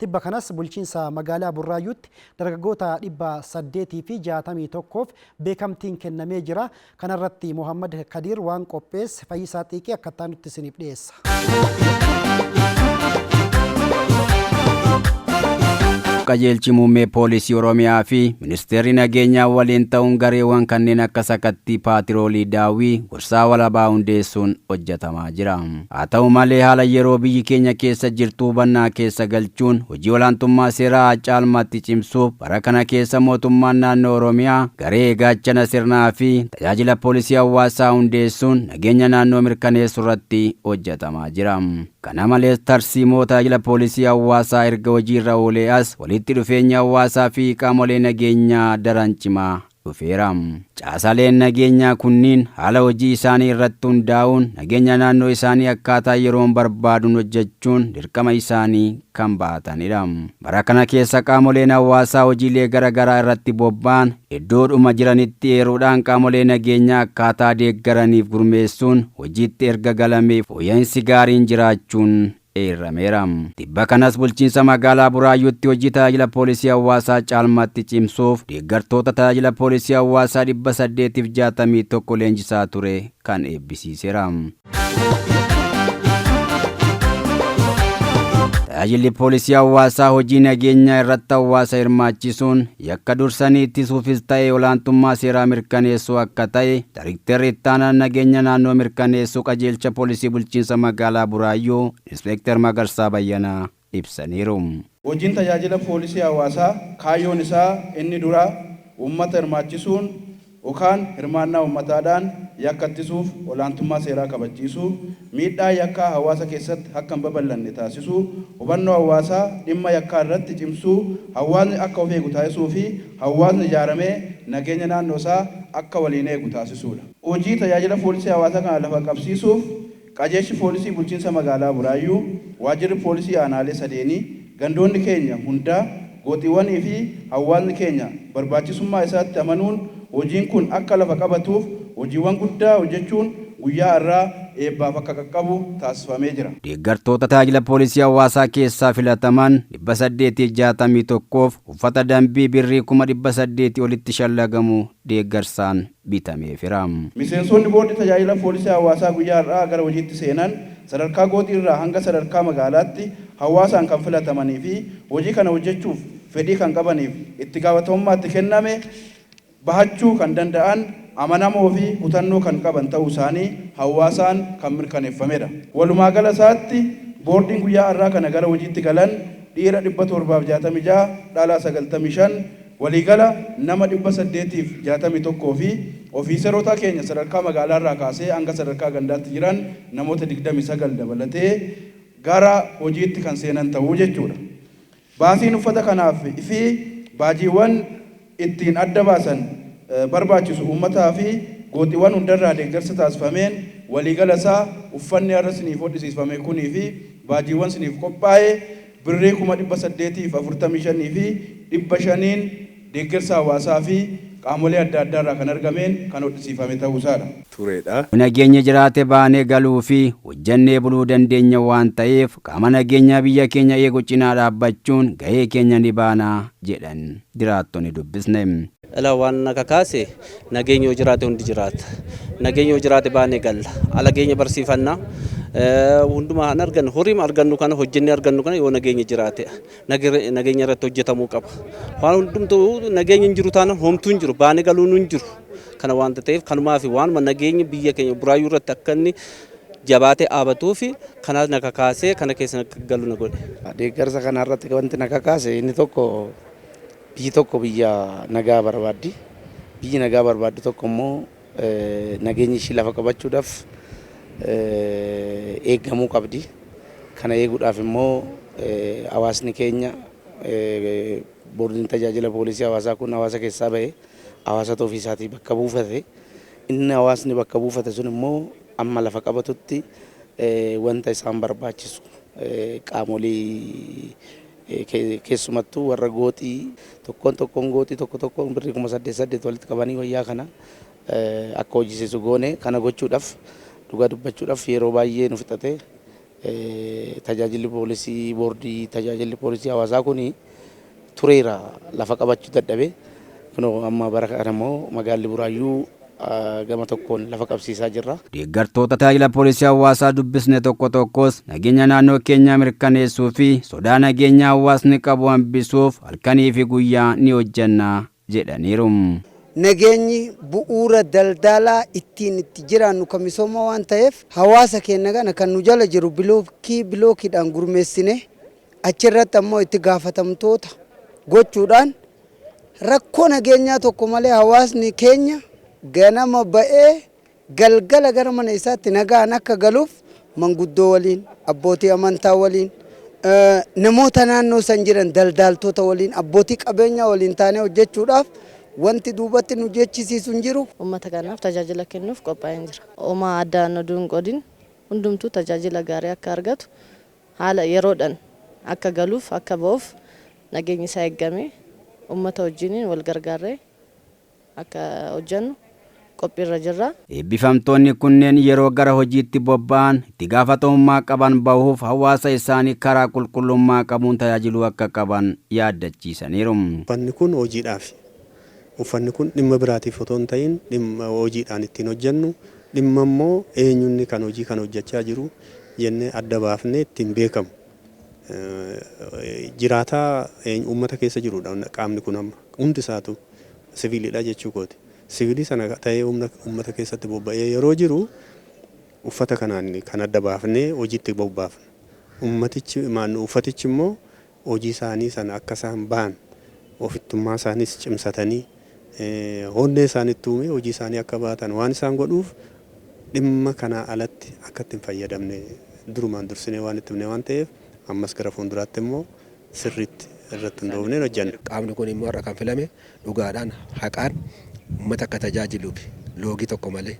Tibba kanas bulchiinsa magaalaa Burraayyuutti dargaggoota 861f beekamtiin kennamee jira. Kanarratti Mohammad Kadiir waan qopheesse Fayyisaa Xiiqii akkattaa nutti isiniif dhiyeessa. Qajeelchi Muummee Poolisii Oromiyaa fi Ministeerri Nageenyaa waliin ta'uun gareewwan kanneen akka sakattii paatiroolii daawwii gorsaa walabaa hundeessuun hojjetamaa jira. Haa ta'u malee, haala yeroo biyyi keenya keessa jirtu hubannaa keessa galchuun hojii olaantummaa seeraa caalmaatti cimsuuf bara kana keessa mootummaan naannoo Oromiyaa garee gaachana sirnaa fi tajaajila poolisii hawaasaa hundeessuun nageenya naannoo mirkaneessuu irratti hojjetamaa jira. Kana malees, tarsiimoo tajaajila poolisii hawaasaa erga hojiirra oolee as walitti dhufeenyi hawaasaa fi qaamolee nageenyaa daran cimaa dhufeera. Caasaaleen nageenyaa kunniin haala hojii isaanii irratti hundaa'uun nageenya naannoo isaanii akkaataa yeroon barbaaduun hojjechuun dirqama isaanii kan ba'atanidha. Bara kana keessa qaamoleen hawaasaa hojiilee gara garaa irratti bobba'an iddoodhuma jiranitti eeruudhaan qaamolee nageenyaa akkaataa deeggaraniif gurmeessuun hojiitti erga galamee fooyya'insi gaariin jiraachuun eerrameera. Tibba kanas bulchiinsa magaalaa Buraayyuutti hojii tajaajila poolisii hawaasaa caalmaatti cimsuuf deeggartoota tajaajila poolisii hawaasaa 861 leenjisaa ture kan eebbisiiseera. Tajaajilli poolisii hawaasaa hojii nageenyaa irratti hawaasa hirmaachisuun yakka dursanii ittisuufis ta'e olaantummaa seeraa mirkaneessuu akka ta'e Daayrektarri Ittaanaan nageenya naannoo mirkaneessuu qajeelcha poolisii bulchiinsa magaalaa Buraayyuu Inspeektar Magarsaa Bayyanaa ibsaniiru. Hojiin tajaajila poolisii hawaasaa kaayyoon isaa inni duraa uummata hirmaachisuun okaan hirmaannaa uummataadhaan yakka ittisuuf olaantummaa seeraa kabachiisuu, miidhaa yakkaa hawaasa keessatti akka hin babal'anne taasisuu, hubannoo hawaasaa dhimma yakkaa irratti cimsuu, hawaasni akka of eegu taasisuu fi hawaasni ijaaramee nageenya naannoo isaa akka waliin eegu taasisuudha. Hojii tajaajila poolisii hawaasaa kana lafa qabsiisuuf Qajeelchi Poolisii Bulchiinsa Magaalaa Buraayyuu, Waajjirri Poolisii Aanaalee sadeenii, gandoonni keenya hundaa, gooxiiwwanii fi hawaasni keenya barbaachisummaa isaatti amanuun hojiin kun akka lafa qabatuuf hojiiwwan guddaa hojjechuun guyyaa har'aa eebbaaf akka qaqqabu taasifamee jira. Deeggartoota tajaajila poolisii hawaasaa keessaa filataman 861f uffata dambii birrii 800,000 olitti shallagamu deeggarsaan bitameefira. Miseensonni Boordii Tajaajila Poolisii Hawaasaa guyyaa har'aa gara hojiitti seenan sadarkaa gooxii irraa hanga sadarkaa magaalaatti hawaasaan kan filatamanii fi hojii kana hojjechuuf fedhii kan qabaniif itti gaafatamummaa itti kenname bahachuu kan danda'an amanamoo fi kutannoo kan qaban ta'uu isaanii hawaasaan kan mirkaneeffamedha. Walumaagala isaatti Boordiin guyyaa har'aa kana gara hojiitti galan dhiira 766, dhalaa 95, Waliigala nama 861 fi ofiiseroota keenya sadarkaa magaalaarraa kaasee hanga sadarkaa gandaatti jiran namoota 29 dabalatee gara hojiitti kan seenan ta'u jechuudha. Baasiin uffata kanaaf fi baajiiwwan ittiin adda baasan barbaachisu uummataa fi gooxiiwwan hundarraa deeggarsa taasifameen waliigala isaa uffanni har'a siniif hodhisiisfame kunii fi baajiiwwan siniif qophaa'e Birrii 845,500n deeggarsa hawaasaa fi qaamolee adda addaarraa kan argameen kan hodhisiifame ta'uusaadha. Turedha. Yoo nageenyi jiraate baanee galuu fi hojjannee buluu dandeenya waan ta'eef qaama nageenyaa biyya keenya eegu cinaa dhaabbachuun gahee keenya ni baana jedhan jiraattonni dubbisne. Ilaa, waan na kakaase, nageenyi yoo jiraate hundi jiraata. Nageenyi yoo jiraate baanee galla. Ala keenya barsiifanna. Hundumaa kan argannu, horiima argannu kana, hojjennee argannu kana yoo nageenyi jiraate, nageenya irratti hojjetamuu qaba. Waan hundumtuu nageenyi hin jiru taanaan homtuu hin jiru, baanee galuun hin jiru. Kana waanta ta'eef kanumaa fi waanuma nageenyi biyya keenya Buraayyuu irratti akka inni jabaatee dhaabatuu fi kana na kakaasee kana keessa akka galu na godhe. Deeggarsa kana irratti wanti na kakaase inni tokko, biyyi tokko biyya nagaa barbaaddi. Biyyi nagaa barbaaddu tokko immoo nageenyi ishii lafa qabachuudhaaf eegamuu qabdi. Kana eeguudhaaf immoo hawaasni keenya, boordiin tajaajila poolisii hawaasaa kun hawaasa keessaa bahe hawaasatu ofii isaatii bakka buufate. Inni hawaasni bakka buufate sun immoo amma lafa qabatutti wanta isaan barbaachisu qaamolii, keessumattuu warra gooxii, tokkoon tokkoon gooxii tokko tokkoon birrii 8,000 walitti qabanii wayyaa kana akka hojjisiisu goone. Kana gochuudhaaf, dhugaa dubbachuudhaaf, yeroo baay'ee nu fixate. Tajaajilli poolisii boordii tajaajilli poolisii hawaasaa kun tureera, lafa qabachuu dadhabe. Kunoo amma bara kana immoo magaalli Buraayyuu gama tokkoon lafa qabsiisaa jirra. Deeggartoota tajaajila poolisii hawaasaa dubbisne tokko tokkos nageenya naannoo keenyaa mirkaneessuu fi sodaa nageenyaa hawaasni qabu hambisuuf halkanii fi guyyaa ni hojjenna jedhaniiru. Nageenyi bu'uura daldalaa ittiin itti jiraannu kan misooma waan ta'eef, hawaasa keenya kana kan nu jala jiru bilookii bilookiidhaan gurmeessine, achirratti ammoo itti gaafatamtoota gochuudhaan, rakkoo nageenyaa tokko malee hawaasni keenya ganama ba'ee galgala gara mana isaatti nagaan akka galuuf, manguddoo waliin, abbootii amantaa waliin, namoota naannoo san jiran daldaaltota waliin, abbootii qabeenyaa waliin taanee hojjechuudhaaf wanti duubatti nu jechisiisu hin jiru. Uummata kanaaf tajaajila kennuuf qophaa'een jira. Homaa addaan oduu hin qoodin hundumtuu tajaajila gaarii akka argatu, haala yeroodhaan akka galuuf akka ba'uuf, nageenyi isaa eegamee uummata wajjiniin wal gargaarree akka hojjennu qophiirra jirra. Eebbifamtoonni kunneen yeroo gara hojiitti bobba'an itti gaafatamummaa qaban bahuuf hawaasa isaanii karaa qulqullummaa qabuun tajaajiluu akka qaban yaaddachiisaniiru. Uffanni kun hojiidhaaf. Uffanni kun dhimma biraatiif otoo hin ta'in dhimma hojiidhaan ittiin hojjennu, dhimma immoo eenyunni kan hojii kan hojjechaa jiru jennee adda baafnee ittiin beekamu. Jiraataa uummata keessa jirudha qaamni kun, amma hundi isaatu siviilidha jechuu kooti. Siviilii sana ta'ee uummata keessatti bobba'ee yeroo jiru uffata kanaan kan adda baafnee hojiitti bobbaafna. Ummatichi uffatichi immoo hojii isaanii sana akka isaan bahan, ofittummaa isaaniis cimsatanii, honnee isaanitti uumee hojii isaanii akka baatan waan isaan godhuuf, dhimma kanaa alatti akka itti hin fayyadamne durumaan dursinee waan itti himne waan ta'eef, ammas gara fuulduraatti immoo sirriitti irratti hundoofnee hojjenna. Qaamni kun immoo har'a kan filame dhugaadhaan, haqaan uummata akka tajaajiluuf, loogii tokko malee.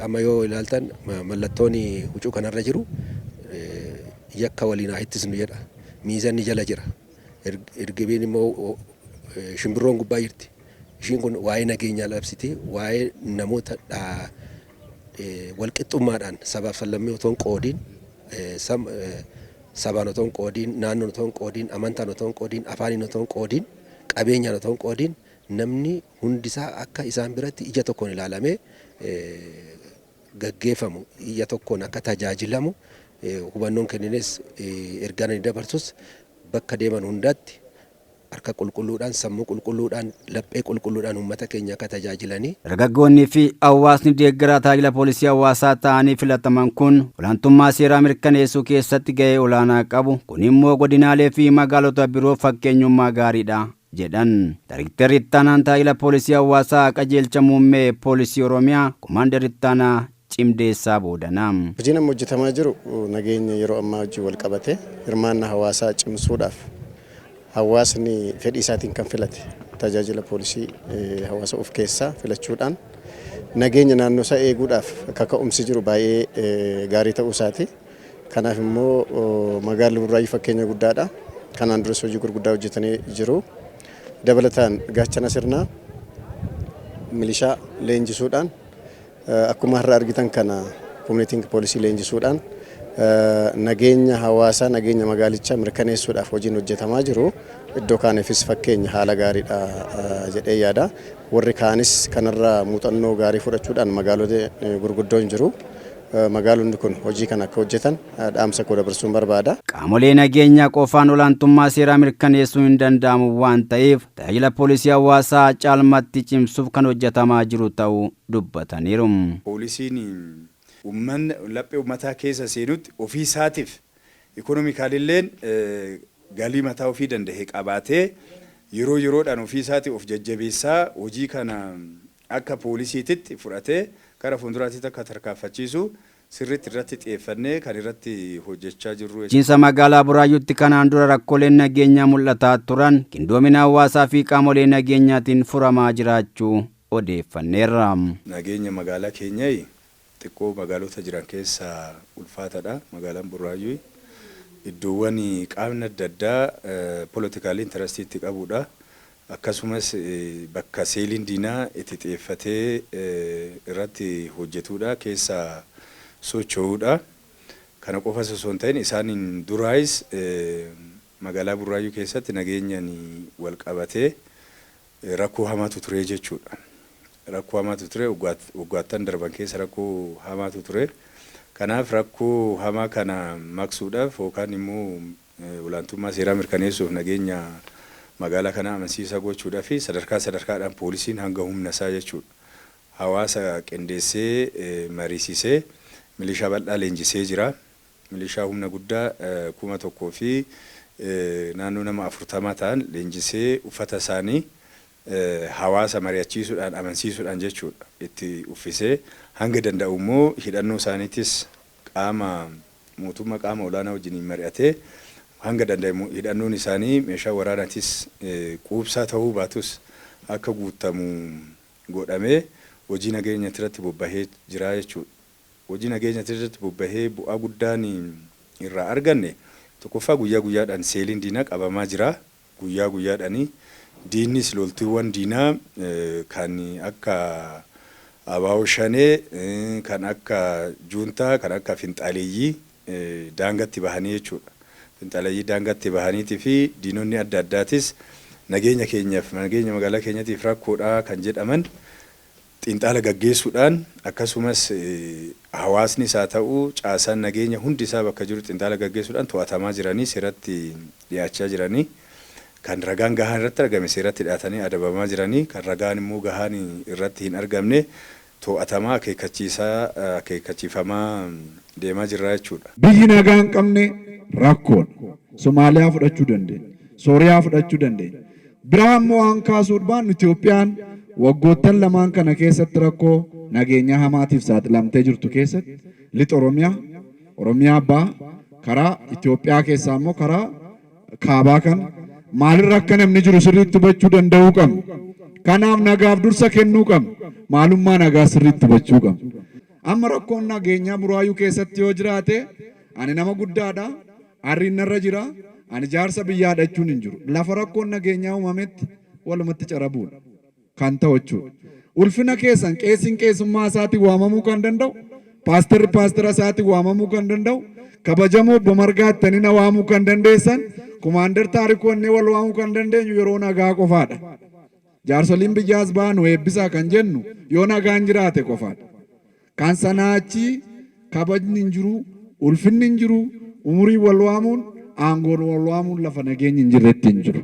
Amma yoo ilaaltan mallattoon huccuu kanarra jiru yakka waliin haa ittisnu jedha. Miizanni jala jira. Ergibiin immoo shimbirroon gubbaa jirti. Ishiin kun waa'ee nageenyaa labsiti, waa'ee namoota walqixxummaadhaan sabaaf sablammii otoo hin qoodiin, sabaan otoo hin qoodiin, naannoon otoo hin qoodiin, amantaan otoo hin qoodiin, afaaniin otoo hin qoodiin, qabeenyaan otoo hin qoodiin, namni hundisaa akka isaan biratti ija tokkoon ilaalamee gaggeeffamu, ija tokkoon akka tajaajilamu hubannoon kennines, ergaan inni dabarsus bakka deeman hundaatti harka qulqulluudhaan, sammuu qulqulluudhaan, laphee qulqulluudhaan uummata keenya akka tajaajilanii. Dargaggoonnii fi hawaasni deeggaraa tajaajila poolisii hawaasaa ta'anii filataman kun olaantummaa seeraa mirkaneessuu keessatti gahee olaanaa qabu. Kun immoo godinaalee fi magaalota biroo fakkeenyummaa gaariidha jedhan. Daayiriktarri ittaanaan tajaajila poolisii hawaasaa qajeelcha muummee poolisii Oromiyaa, Komaander Ittaanaa Cimdeessaa Boodanaa. Hojiin amma hojjetamaa jiru nageenya yeroo ammaa wajjin wal qabate hirmaannaa hawaasaa cimsuudhaaf, hawaasni fedhii isaatiin kan filate tajaajila poolisii hawaasa of keessaa filachuudhaan nageenya naannoo isaa eeguudhaaf kaka'umsi jiru baay'ee gaarii ta'uu isaati. Kanaaf immoo magaalli Burraayyuu fakkeenya guddaadha. Kanaan duras hojii gurguddaa hojjetanii jiru. Dabalataan gaachana sirnaa milishaa leenjisuudhaan, akkuma har'a argitan kana koominitiin poolisii leenjisuudhaan, nageenya hawaasaa, nageenya magaalichaa mirkaneessuudhaaf hojiin hojjetamaa jiru iddoo kaaniifis fakkeenya haala gaariidha jedhee yaada. Warri kaanis kanarraa muuxannoo gaarii fudhachuudhaan magaalota gurguddoon jiru. Magaalonni kun hojii kana akka hojjetan dhaamsa koo dabarsuun barbaada. Qaamolee nageenyaa qofaan olaantummaa seeraa mirkaneessuu hin danda'amu waan ta'eef, tajaajila poolisii hawaasaa caalmatti cimsuuf kan hojjetamaa jiru ta'uu dubbataniiru. Poolisiin uummanni laphee uummataa keessa seenutti ofii isaatiif economicalilleen galii mataa ofii danda'e qabaatee, yeroo yeroodhaan ofii isaatii of jajjabeessaa, hojii kana akka poolisiititti fudhatee gara fuulduraatti akka tarkaanfachiisu sirriitti irratti xiyyeeffannee kan irratti hojjechaa jirru. Bulchiinsa magaalaa Buraayyuutti kanaan dura rakkooleen nageenyaa mul'ataa turan qindoomina hawaasaa fi qaamolee nageenyaatiin furamaa jiraachuu odeeffanneerra. Nageenya magaalaa keenyaa xiqqoo magaalota jiran keessaa ulfaataadha. Magaalaan Buraayyuu iddoowwan qaamni adda addaa political interestii itti qabudha. Akkasumas bakka seeliin diinaa itti xiyyeeffatee irratti hojjetudha. Keessa socho'uudha. Kana qofas osoo hin ta'in isaaniin duraayis magaalaa Burraayyuu keessatti nageenyaan wal qabatee rakkoo hamaatu ture jechuudha. Rakkoo hamaatu ture, waggoottan darban keessa rakkoo hamaatu ture. Kanaaf rakkoo hamaa kana maqsuudhaaf yookaan immoo olaantummaa seeraa mirkaneessuuf, nageenya magaalaa kanaa amansiisaa gochuudhaaf fi sadarkaa sadarkaadhaan poolisiin hanga humna isaa jechuudha. Hawaasa qindeessee, mariisisee, milishaa bal'aa leenjisee jira. Milishaa humna guddaa 1000 fi naannoo nama 40 ta'an leenjisee, uffata isaanii hawaasa mari'achiisuudhaan, amansiisuudhaan jechuudha, itti uffisee, hanga danda'u immoo hidhannoo isaaniitis qaama mootummaa qaama olaanaa wajjin mari'atee, hanga danda'amu hidhannoon isaanii meeshaa waraanaatis quubsaa ta'uu baatus akka guutamu godhamee hojii nageenya irratti bobbahee jira jechuudha. Hojii nageenya irratti bobbahee bu'aa guddaan irraa arganne, tokkoffaa, guyyaa guyyaadhaan seeliin diinaa qabamaa jira. Guyyaa guyyaadhaan diinnis loltuuwwan diinaa kan akka Abaa'oo Shanee, kan akka Juuntaa, kan akka Finxaaleeyyii daangatti bahanii jechuudha. Finxaaleeyyii daangatti bahaniitii fi diinonni adda addaatis nageenya keenyaaf, nageenya magaalaa keenyatiif rakkoodha kan jedhaman xiinxala gaggeessuudhaan, akkasumas hawaasnis haa ta'u caasaan nageenya hundi isaa bakka jiru xiinxala gaggeessuudhaan to'atamaa jiranii, seeratti dhiyaachaa jiranii, kan ragaan gahaan irratti argame seeratti dhiyaatanii adabamaa jiranii, kan ragaan immoo gahaan irratti hin argamne to'atamaa, akeekkachiisaa, akeekkachiifamaa deemaa jirra jechuudha. Biyyi nagaa hin qabne rakkoodha. Somaaliyaa fudhachuu dandeenya. Sooriyaa fudhachuu dandeenya. Biraa immoo waan kaasuu baannu, Itoophiyaan waggoottan lamaan kana keessatti rakkoo nageenyaa hamaatiif saaxilamtee jirtu keessatti lixa Oromiyaa, Oromiyaa baha, karaa Itoophiyaa keessaa immoo karaa kaabaa kana maalirra akka namni jiru sirriitti hubachuu danda'uu qabna. Kanaaf nagaaf dursa kennuu qabna. Maalummaa nagaa sirriitti hubachuu qabna. Amma rakkoon nageenyaa Buraayyuu keessatti yoo jiraate, ani nama guddaadha. Arriin narra jira. Ani jaarsa biyyaadha jechuun hin jiru. Lafa rakkoon nageenyaa uumametti walumatti carabuudha kan ta'u jechuudha. Ulfina keessan qeessiin qeessummaa isaatiin waamamuu kan danda'u, paasterri paastera isaatiin waamamuu kan danda'u, kabajamoo obbo Margaa jettanii na waamuu kan dandeessan, Kumaandar Taarikuu jennee wal waamuu kan dandeenyu yeroo nagaa qofaadha. Jaarsoliin biyyaas baanu eebbisaa kan jennu yoo nagaan jiraate qofaadha. Kan sanaa achii kabajni hin jiru, ulfinni hin jiru, umurii wal waamuun, aangoon wal waamuun lafa nageenyi hin jirretti hin jiru.